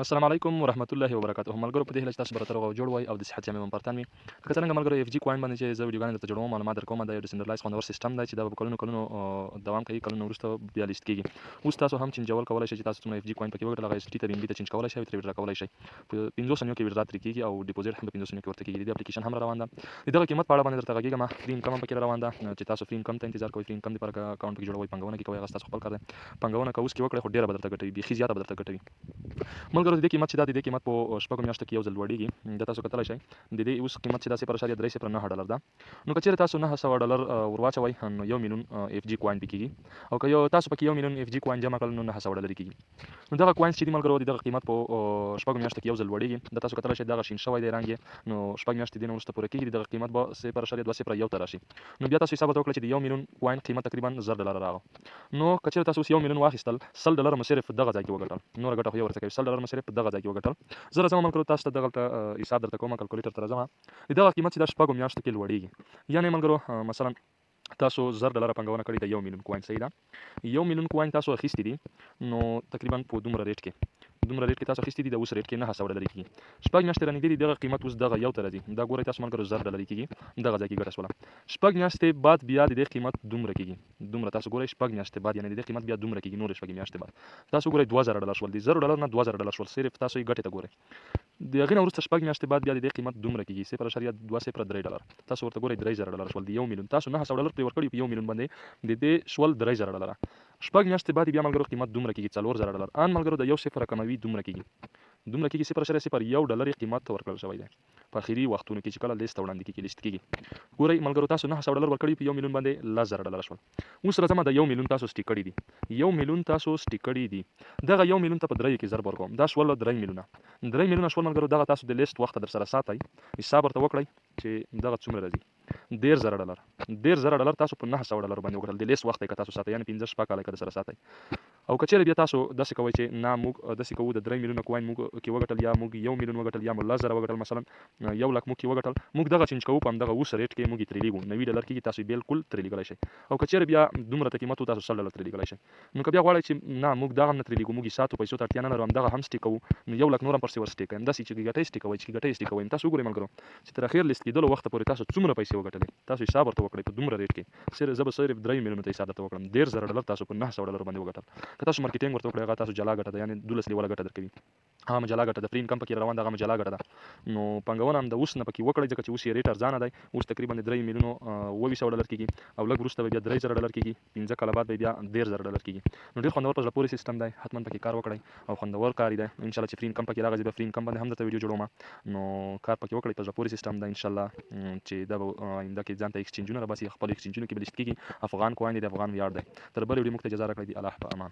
السلام علیکم ورحمت الله وبرکاته ملګرو، په دې هیله چې تاسو به راته روغ او جوړ وای او د صحت جامې به مو پر تن وي. لکه څرنګه ملګرو، اف جي کوین باندې چې زه ویډیوګانې درته جوړوم، معلومات درکوم، دا یو ډیسنټرلایز خوندور سیستم دی چې دا به په کلونو کلونو دوام کوي، کلونو وروسته بیا لیست کیږي. اوس تاسو هم چینجول کولای شئ چې تاسو څومره اف جي کوین پکې وګټل، هغه اس ټي ته، بي ان بي ته چینج کولای شئ او ترې ویډرا کولای شئ. په 5 ثانیو کې ویډرا ترې کیږي او ډیپوزیټ هم په 5 ثانیو کې ورته کیږي. د دې اپلیکیشن هم را روان ده. د دغه قیمت په اړه باندې درته غږیږم. فري انکم هم پکې را روان ده چې تاسو فري انکم ته انتظار کوئ، فري انکم دپاره اکاونټ پکې جوړوئ، پانګونه کې کوئ، هغه ستاسو خپل کار دی. پانګونه که اوس کې وکړئ خو ډېره به درته ګټه وي، بیخي زیاته به درته ګټه وي. ملګرو، د دې قیمت چې دا د دې قیمت په 6 میاشتو کې یو ځل لوړیږي. دا تاسو کتلی شئ، د دې اوس قیمت چې دا 0.309 ډالر ده. نو که چېرې تاسو 900 ډالر ورواچوئ نو 1 میلیون اف جي کوین پې کېږي، او که یو تاسو پکې 1 میلیون اف جي کوین جمع کړل نو 900 ډالر کېږي. نو دغه کوینز چې دي ملګرو، د دغه قیمت په 6 میاشتو کې یو ځل لوړیږي. دا تاسو کتلی شئ، دغه شین شوی دی رنګ یې. نو 6 میاشتې دې نه وروسته پوره کېږي، د دغه قیمت به 0.201 ته راشي. نو بیا تاسو حساب ورته وکړئ چې د 1 میلیون کوین قیمت تقریبا 1000 ډالر راغی. نو که چېرې تاسو اوس 1 میلیون واخیستل، 100 ډالر مو صرف دغه ځای کې وګټل، نوره ګټه خو یې ورته کوي. 100 ډالر مو صرف دغه ځای کې وګټل. زه راځم ملګرو، تاسو ته دغلته حساب درته کوم، کلکولیټر ته راځم. د دغه قیمت چې دا 6 میاشتو کې لوړیږي، یعنې ملګرو، مثلا تاسو 1000 ډالر پانګونه کړې ده، 1 میلیون کوین، صحیح ده، 1 میلیون کوین تاسو اخیستي دي. نو تقریبا په دومره ریټ کې، دومره ریټ کې تاسو اخیستي دي، د اوس ریټ کې 900 ډالر کېږي. 6 میاشتې رانږدې دي، دغه قیمت اوس دغه یو ته راځي. دا ګورئ تاسو ملګرو، 1000 ډالر کېږي، دغه ځای کې ګټه شوله. 6 میاشتې بعد بیا د دې قیمت دومره کېږي، دومره. تاسو ګورئ، 6 میاشتې بعد یعنې د دې قیمت بیا دومره کېږي. نورې 6 میاشتې بعد تاسو ګورئ 2000 ډالر شول، د 1000 ډالر نه 2000 ډالر شول، صرف تاسو یې ګټې ته ګورئ. د هغې نه وروسته 6 میاشتې بعد بیا د دې قیمت دومره کېږي، 0.203 ډالر. تاسو ورته ګورئ، 3000 ډالر شول. د 1 میلیون تاسو 900 ډالر پرې ورکړي، په 1 میلیون باندې د دې شول 3000 ډالر. 6 میاشتې بعد بیا ملګرو قیمت دومره کېږي، 4000 ډالر. ان ملګرو، د یو صفر کموي، دومره کېږي، دومره کېږي، 0.01 ډالر یې قیمت ورکړل شوی دی په اخري وختونو کې چې کله لیست ته وړاندې کېږي، لیست کېږي. ګورئ ملګرو، تاسو 900 ډالر ورکړي، په 1 میلیون باندې 10,000 ډالر شول. اوس راځم، د 1 میلیون تاسو سټي کړي دي، 1 میلیون تاسو سټي کړي دي، دغه 1 میلیون ته په درېیو کې ضرب ورکوم، دا شول 3 میلیونه، 3 میلیونه شول ملګرو. دغه تاسو د لیست وخته در سره ساتئ، حساب ورته وکړئ چې دغه څومره راځي. 30,000 ډالر، 30,000 ډالر تاسو په 900 ډالر باندې وګټل، د لیست وخت که تاسو ساتئ، یعنې 5 شپږ کاله که در سره ساتئ. او که چېرې بیا تاسو داسې کوئ چې نه، موږ داسې کوو، د 3 میلیونه کوین موږ کې وګټل، یا موږ 1 میلیون وګټل، یا مو 10,000 وګټل، مثلا 1 لک موږ کې وګټل، موږ دغه چینج کوو، په همدغه اوس ریټ کې موږ یې ترې لیږو، 90 ډالر کېږي، تاسو یې بالکل ترې لیږلی شئ. او که چېرې بیا دومره ته قیمت و، تاسو 100 ډالر ترې لیږلی شئ. نو که بیا غواړئ چې نه، موږ دغه هم نه ترې لیږو، موږ یې ساتو، پیسو ته اړتیا نه لرو، همدغه هم سټي کوو، نو 1 لک نور هم پسې ور سټي کوي، همداسې چې ګټه یې سټي کوئ، چې ګټه یې سټي کوئ. تاسو وګورئ ملګرو چې تر اخر لیست کېدلو وخته پورې تاسو څومره پیسې وګټلې. تاسو حساب ورته وکړئ په دومره ریټ کې. زه به صرف 3 میلیونو ته حساب درته وکړم. 30,000 ډالر تاسو په 900 ډالر باندې وګټل. که تاسو مارکیټینګ ورته وکړئ، هغه تاسو جلا ګټه ده، یعنې 12 لیوله ګټه درکوي، هغه مجله ګټه ده. فري انکم پکې روان ده، هغه مجله ګټه ده. نو پانګونه هم د اوس نه پکې وکړئ، ځکه چې اوس یې ریټ ارزانه دی. اوس تقریبا د 3 میلیونو 27 ډالر کېږي، او لږ وروسته به بیا 3000 ډالر کېږي، 5 کاله بعد به بیا 30,000 ډالر کېږي. نو ډېر خوندور په زړه پورې سیستم دی، حتما پکې کار وکړئ او خوندور کار دی. ان شاء الله چې فري انکم پکې راغی، زه به فري انکم باندې هم درته ویډیو جوړوم. نو کار پکې وکړئ، په زړه پورې سیستم دی. ان شاء الله چې دا به آینده کې ځان ته ایکسچینجونه راباسي، خپل ایکسچینجونو کې به لیست کېږي. افغان کوین دی، د افغان ویاړ دی. تر بلې ویډیو موږ ته اجازه راکړئ، دی الله په امان.